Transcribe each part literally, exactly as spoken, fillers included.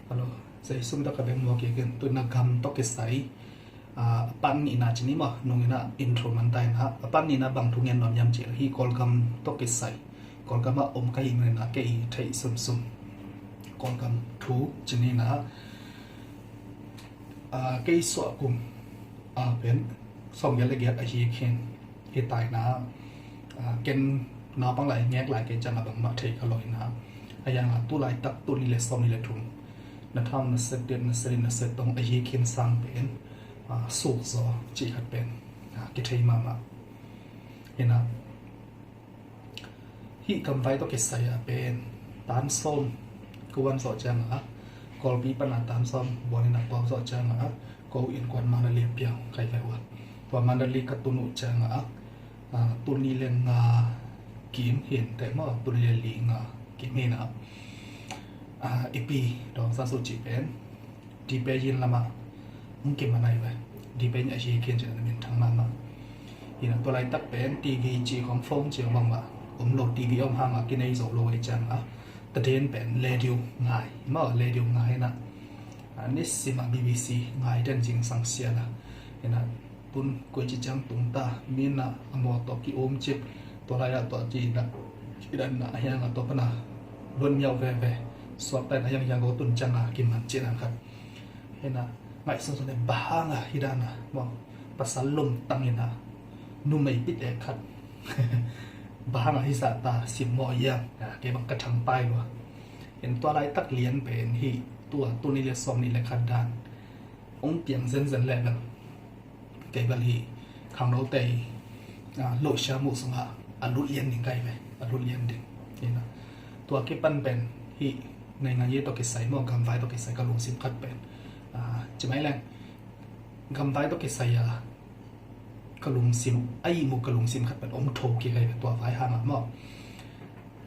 Hello, Zeisu min tawh ka beng maw kei ken. Tu-in ah gam tawh kisai, ah, a pan nihna ci ni maw, nung in ah intro man ta in ah, a pan nihna bang thu ngen nuam hiam cih leh hih Kawlgam tawh kisai, Kawlgam ah om ka hih manin ah kei theih sunsun Kawlgam thu ci ni in ah, ah, kei suah kum, ah, pen sawmgiat le giat ahi khin. Hi ta in ah, ah, ken naupang lai ngek lai kei ciang ah bangmah thei ka lo in ah, a hiang ah tu laitak tul nih le sawmnih le thum, na thau na set det na set nih na set thong ahi khin sang pen, ah, suk zaw cih khat pen, ah, kithei mahmah. Hi in ah, hih gamvai tawh kisai ah pen tan sawm ka wan zawh ciang ah, Kawlpi pan ah tan sawm buan in ah ka wan zawh ciang ah, ko innkuan Mandalay piang kai ve ua. Tua Mandalay ka tun uh ciang ah, ah, tul nih le nga kim hi inteh maw, tul nih le li nga kim hi in ah, ah, i pi Daw Aung San Suu Kyi pen Dipei inn lam ah hong kiman ahi ve. Dipei inn ahi khin ci in ah na minthang mahmah. Hi in ah tua laitak pen TV cih khong, phone cih khong bangmah om lo, TV om hang ah kinei zo lo ahih ciang ah, tadin pen radio ngai maw, radio ngai in ah, ah, nisim ah BBC ngai den zingsang sial a. Hi in ah tun koi ci ciang tung ta, mi in ah a mawtaw ki-um cip, tua lai ah tua ci in ah, ci dan ah a hiang ah tua pan ah luan miau veve, suak ta in ah a hiang hiang ko tun ciang ah kiman cih dan khat. Hi in ah ngaihsun sun e, bang hang ah hih dan ah maw, pasal lomtang in ah numei pitek khat bang hang ah hih zah ta simmawh hiam, ah, kei bang ka thangpai lua. Hi in tua laitak lian pen hih tua tul nih le sawmnih le khat dan hong piang zenzen leh bel, kei bel hih khangnote i, ah, lohsiam uh sungah a lut lian ding ka hi ve, a lut lian ding. Hi in ah tua kipan pen hih naingan ye tawh kisai maw, gamvai tawh kisai ka lungsim khat pen, ah, ci mai leng, gamvai tawh kisai a ka lungsim, a ihmu ka lungsim khat pen om tho kik ahi ve, tua vai hang ah maw.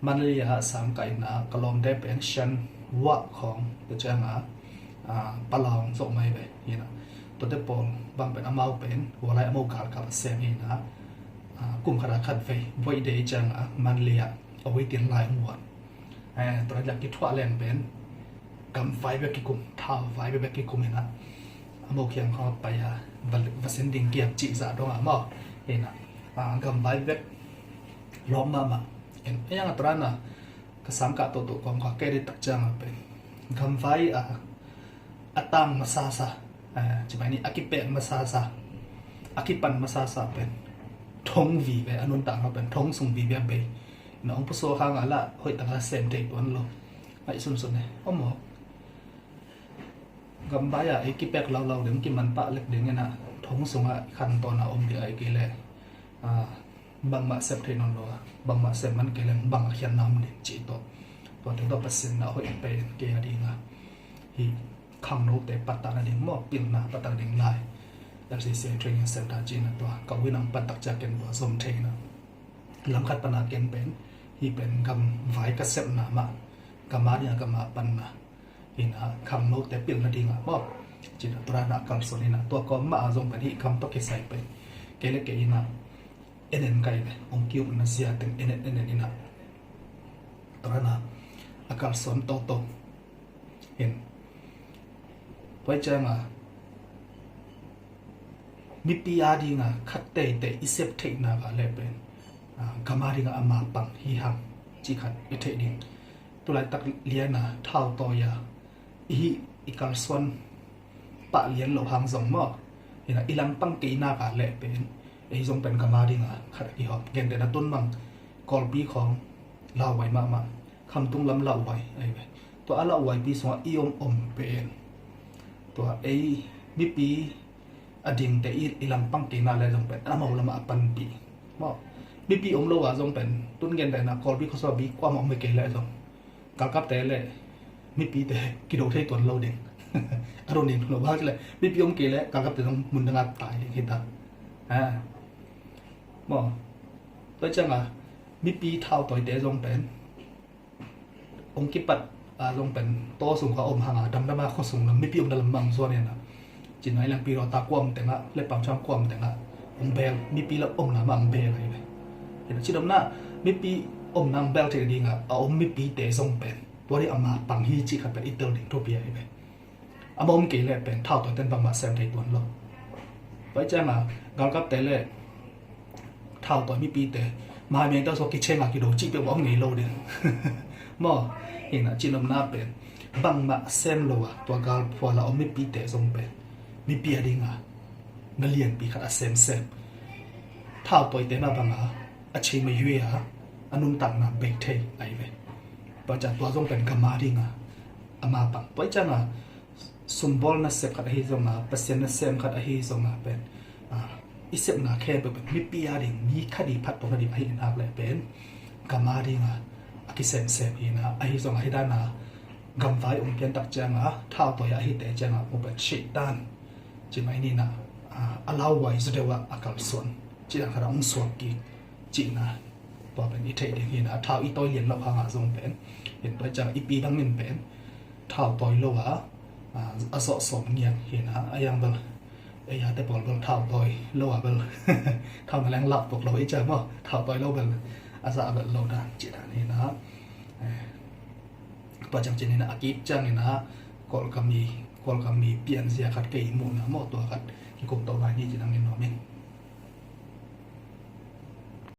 Mandalay ah sang kah in ah ka lawmte pen Shan, Wa khawng, tua ciang ah, ah, Palau zong mai ve. Hi in ah tuate pawl bang pen amau pen tua lai amau galkap a sem hi in ah, ah, kum khat ah khat vei Void Day ciang ah Mandalay ah a waiting lai hong wan. Eh, tua lai ah kithuah leng pen gamvai bek kikum, thauvai bek bek kikum hi in ah, amau kiang khawng a pai a, va, va sin ding kiam cih zah dong ah maw. Hi in ah, ah, gamvai bek lawm mahmah. En, a hiang ah tua dan ah ka sang kah toto kawm kha kei dih tak ciang ah pen gamvai a, a tang masasa, eh, ci mai ni, a kipek masasa, a kipan masasa pen thong vive, a nuntak hang pen thong sung vive a bei. Na hong pusuak hang ah lah hoih tak a sem thei tuan lo. Ngaihsun sun e, om aw. Gamvai ah ei kipek laulau ding, kiman pah lek ding in ah thong sungah i khantawn ah om ding ahih kei leh, ah, bangmah sep thei nawn lo a, bangmah sep man kei leng bang a khiatna om ding cih tawh, tua teng tawh Pasian in ah hoih pen kei a ding a, hih khangnote patna ding maw, pilna patna ding lai LCC Training Center ci in ah tua ka u in ah hong pan tak ciang ken tua zom thei in ah, lam khat pan ah ken pen hih pen gamvai ka sepna mah, gam a ding a gam a panna hi in ah, khangnote pilna ding ah maw, ci in ah tua dan ah kalsuan in ah, tua kawm mah ah zong pen hih gam tawh kisai pen kei le kei in ah en en ka hi ve, hong ki-ukna zia teng en en en en in ah, tua dan ah a kalsuan toto. Hi in, tua ciang ah mipi a ding ah khat teitei i sep theihna ka leh pen, ah, gam a ding ah ama pang hi hang cih khat i theih ding. Tu laitak lian a thautawi a i hih i kalsuan pah lian loh hang zong maw, hi in ah i langpang kei nak a leh pen ei zong pen gam a ding a khat a kihawm. Gentehna tun bang Kawlpi khawng lauhuai mahmah, khamtung lam lauhuai ahi ve. Tua a lauhuaipi sungah i om om pen, tua ei mipi a dingte i, i langpang kei nak leh zong pen amau lam ah a panpih maw. Mipi om lo a zong pen tun gentehna Kawlpi khuasung ah mi kuamah om kei leh zong galkapte le mipite kido thei tuan lo ding. A run ding lo bang ci leh mipi om kei leh galkapte zong mun dang a tai ding hi ta. Ha. Maw. Tua ciang ah mipi thautawite zong pen hong kipat a zong pen taw sung kha om hang a, damdam a khuasung lam mipi omna lam mang zuan in ah, ci nai leng Pi Rota kuam teng ah le Pamcham kuam teng ah hong bel, mipi lam omna mah hong bel ahi ve. Hi in ah ci dom na, mipi omna hong bel theih ding ah a om mipite zong pen Tua ding ama pang hi cih khat pen i tel ding thupi ahi ve. Ama om kei leh pen thau tawi ten bangmah sem thei tuan lo. Tua ciangin galkapte leh thau tawi mipite, maimeng tawh so kicheng a kido cih peuh om ngei lo ding. Maw, hi na, cihnopna pen bangmah sem lo a, tua galphual a om mipite zong pen mipi a dinga na lianpi khat a semsem. Thau tawite mah banga a chei ma yue a, a nuntakna bei thei ahi ve. Tua ciang tua zong pen gam a dinga ama pang. Tua cianga sumbawl nasep khat ahi zonga, Pasian nasem khat ahi zonga pen, ah, i sepna khempeuh pen mipi a ding, mi khat i phattuam nading ahi nak leh pen gam a dinga a kisemsem hi na, ahi zonga hi dana gamvai ong piantak cianga thau tawi a hite cianga mu pen Satan ci mai ni na, ah, a lauhuai zaw deuh a a kalsuan cih dan khat a ong suak kik cihna. Tua pen i theih ding hi na, thau i tawi lian loh hanga zong pen, hin tua ciang i pi bangin pen thau tawi lo a, a, a zawh sawm ngiat hi na, a yang bel ei a te pawl bel thau tawi lo a bel thau na leng lak pok lo i ciang maw, thau tawi lo bel a zah bel lo dan cih dan hi na. Eh, tua ciang cih ni na, a kip ciangin a Kawlgam mi, Kawlgam mi pianzia khat kei muhna maw, tua khat kikum to lai ni cih dangin nuam in.